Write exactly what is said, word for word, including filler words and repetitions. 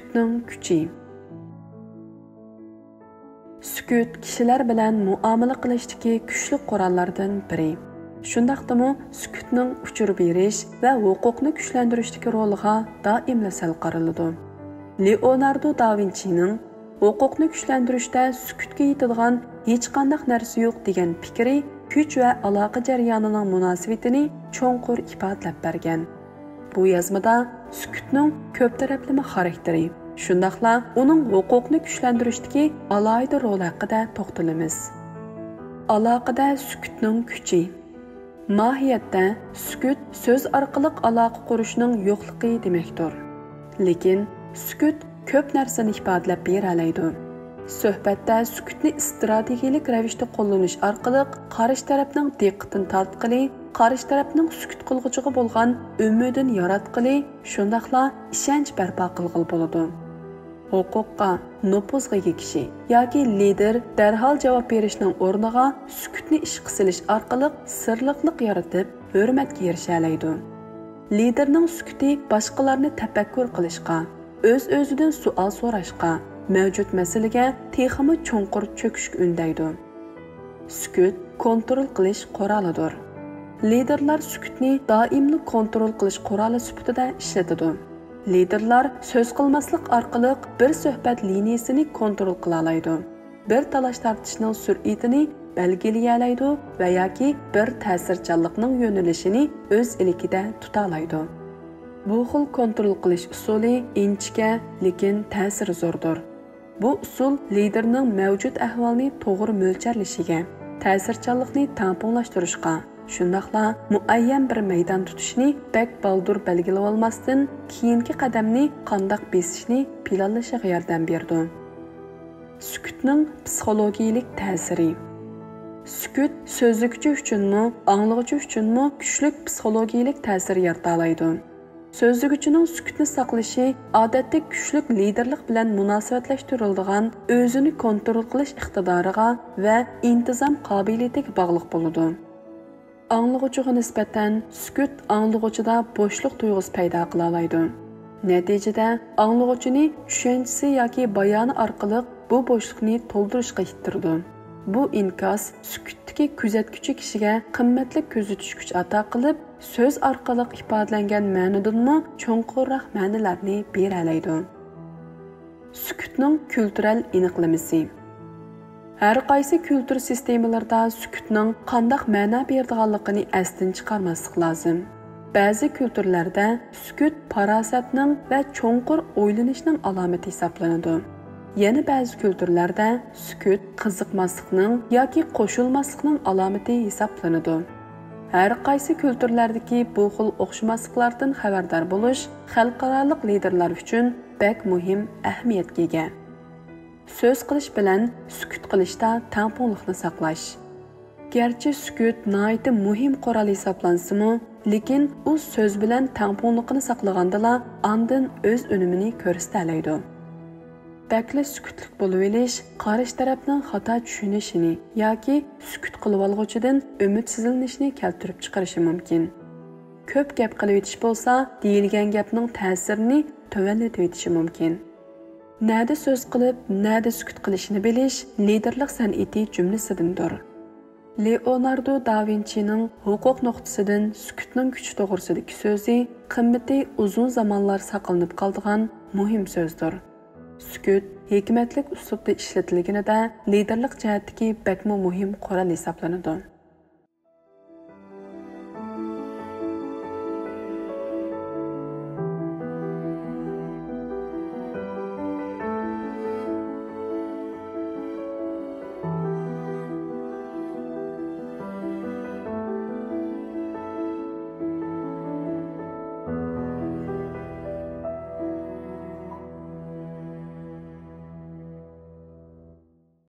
سۈكۈتنىڭ كۈچى. سۈكۈت كىشىلەر بىلەن مۇئامىلە قىلىشتىكى كۈچلۈك قوراللاردىن بىرى. شۇنداقتىمۇ سۈكۈتنىڭ ئۇچۇر بېرىش ۋە ھوقۇقنى كۈچلەندۈرۈشتىكى رولىغا دائىملا سەل قارىلىدۇ. لېئوناردو داۋىنچىنىڭ ھوقۇقنى كۈچلەندۈرۈشتە سۈكۈتكە يېتىدىغان ھېچقانداق نەرسە يوق دېگەن پىكرى كۈچ ۋە ئالاقە جەريانىنىڭ مۇناسىۋىتىنى چوڭقۇر ئىپادىلەپ بەرگەن. بۇ يازمىدا سۈكۈتنىڭ كۆپ تەرەپلىمە خاراكتېرى، شۇنداقلا ئۇنىڭ ھوقۇقنى كۈچلەندۈرۈشتىكى ئالاھىدە رولى ھەققىدە توختىلىمىز. ئالاقىدە سۈكۈتنىڭ كۈچى. ماھىيەتتە، سۈكۈت سۆز ئارقىلىق ئالاقە قۇرۇشنىڭ يوقلۇقى دېمەكتۇر. لېكىن سۈكۈت كۆپ نەرسىنى ئىپادىلەپ بېرەلەيدۇ. سۆھبەتتە سۈكۈتنى ئىستراتېگىيەلىك رەۋىشتە قوللىنىش ئارقىلىق قارشى تەرەپنىڭ دىققىتىنى تارتقىلى، قارشى تەرەپنىڭ سۈكۈت قىلغۇچىغا بولغان ئۈمىدىنى ياراتقىلى، شۇنداقلا ئىشەنچ بەرپا قىلغىلى بولىدۇ. ھوقۇققا، نوپۇزغا ئىگە كىشى ياكى لىدېر دەرھال جاۋاب بېرىشنىڭ ئورنىغا سۈكۈتنى ئىشقا سېلىش ئارقىلىق سىرلىقلىق يارىتىپ، ھۆرمەتكە ئېرىشەلەيدۇ. لىدېرنىڭ سۈكۈتى باشقىلارنى تەپەككۇر قىلىشقا، ئۆز-ئۆزىدىن سوئال سوراشقا، مەۋجۇت مەسىلىگە تېخىمۇ چوڭقۇر چۆكۈشكە ئۈندەيدۇ. سۈكۈت كونترول قىلىش قورالىدۇر. لىدېرلار سۈكۈتنى دائىملىق كونترول قىلىش قورالى سۈپىتىدە ئىشلىتىدۇ. لىدېرلار سۆز قىلماسلىق ئارقىلىق بىر سۆھبەت لىنىيىسىنى كونترول قىلالايدۇ، بىر تالاش-تارتىشنىڭ سۈرئىتىنى بەلگىلىيەلەيدۇ ۋە ياكى بىر تەسىرچانلىقنىڭ يۆنىلىشىنى ئۆز ئىلكىدە تۇتالايدۇ. بۇ خىل كونترول قىلىش ئۇسۇلى ئىنچىكە، لېكىن تەسىرى زوردۇر. بۇ ئۇسۇل لىدېرنىڭ مەۋجۇت ئەھۋالنى توغرا مۆلچەرلىشىگە، تەسىرچانلىقنى تەڭپۇڭلاشتۇرۇشقا، شۇنداقلا مۇئەييەن بىر مەيدان تۇتۇشنى بەك بالدۇر بەلگىلىۋالماستىن، كېيىنكى قەدەمنى قانداق بېسىشنى پىلانلىشىغا ياردەم بېرىدۇ. سۈكۈتنىڭ پسىخولوگىيىلىك تەسىرى. سۈكۈت سۆزلىگۈچى ئۈچۈنمۇ، ئاڭلىغۇچى ئۈچۈنمۇ كۈچلۈك پسىخولوگىيىلىك تەسىر يارىتالايدۇ. سۆزلىگۈچىنىڭ سۈكۈتنى ساقلىشى ئادەتتە كۈچلۈك لىدېرلىق بىلەن مۇناسىۋەتلەشتۈرۈلىدىغان ئۆزىنى كونترول قىلىش ئىقتىدارىغا ۋە ئىنتىزام قابىلىيىتىگە باغلىق بولىدۇ. ئاڭلىغۇچىغا نىسبەتەن سۈكۈت ئاڭلىغۇچىدا بوشلۇق تۇيغۇسى پەيدا قىلالايدۇ. نەتىجىدە، ئاڭلىغۇچىنى چۈشەنچىسى ياكى بايانى ئارقىلىق بۇ بوشلۇقنى تولدۇرۇشقا ئىتتىرىدۇ. بۇ ئىنكاس سۈكۈتتىكى كۆزەتكۈچى كىشىگە قىممەتلىك كۆزىتىش كۈچى ئاتا قىلىپ، سۆز ئارقىلىق ئىپادىلەنگەن مەنىدىنمۇ چوڭقۇرراق مەنىلەرنى بېرەلەيدۇ. سۈكۈتنىڭ كۈلتۈرەل ئېنىقلىمىسى. ھەر قايسى كۈلتۈر سىستېمىلىرىدا سۈكۈتنىڭ قانداق مەنە بېرىدىغانلىقىنى ئەستىن چىقارماسلىق لازىم. بەزى كۈلتۈرلەردە سۈكۈت پاراسەتنىڭ ۋە چوڭقۇر ئويلىنىشنىڭ ئالامىتى ھېسابلىنىدۇ. يەنە بەزى كۈلتۈرلەردە سۈكۈت قىزىقماسلىقنىڭ ياكى قوشۇلماسلىقنىڭ ئالامىتى ھېسابلىنىدۇ. ھەر قايسى كۈلتۈرلەردىكى بۇ خىل ئوخشىماسلىقلاردىن خەۋەردار بولۇش خەلقئارالىق لىدېرلار ئۈچۈن بەك مۇھىم ئەھمىيەتكە ئىگە. سۆز قىلىش بىلەن سۈكۈت قىلىشتا تەڭپۇڭلۇقنى ساقلاش. گەرچە سۈكۈت ناھايىتى مۇھىم قورال ھېسابلانسىمۇ، لېكىن ئۇ سۆز بىلەن تەڭپۇڭلۇقىنى ساقلىغاندىلا ئاندىن ئۆز ئۈنۈمىنى كۆرسىتەلەيدۇ. بەكلا سۈكۈتلۈك بولۇۋېلىش قارشى تەرەپنىڭ خاتا چۈشىنىشىنى ياكى سۈكۈت قىلىۋالغۇچىدىن ئۈمىدسىزلىنىشنى كەلتۈرۈپ چىقىرىشى مۇمكىن. كۆپ گەپ قىلىۋېتىش بولسا، دېيىلگەن گەپنىڭ تەسىرىنى تۆۋەنلىتىۋېتىشى مۇمكىن. نەدە سۆز قىلىپ، نەدە سۈكۈت قىلىشنى بىلىش لىدېرلىق سەنئىتى جۈملىسىدىندۇر. لېئوناردو داۋىنچىنىڭ ھوقۇق نۇقتىسىدىن سۈكۈتنىڭ كۈچى توغرىسىدىكى سۆزى قىممىتى ئۇزۇن زامانلار ساقلىنىپ قالىدىغان مۇھىم سۆزدۇر. سۈكۈت ھېكمەتلىك ئۇسلۇبتا ئىشلىتىلگىنىدە لىدېرلىق جەھەتتىكى بەكمۇ مۇھىم قورال ھېسابلىنىدۇ.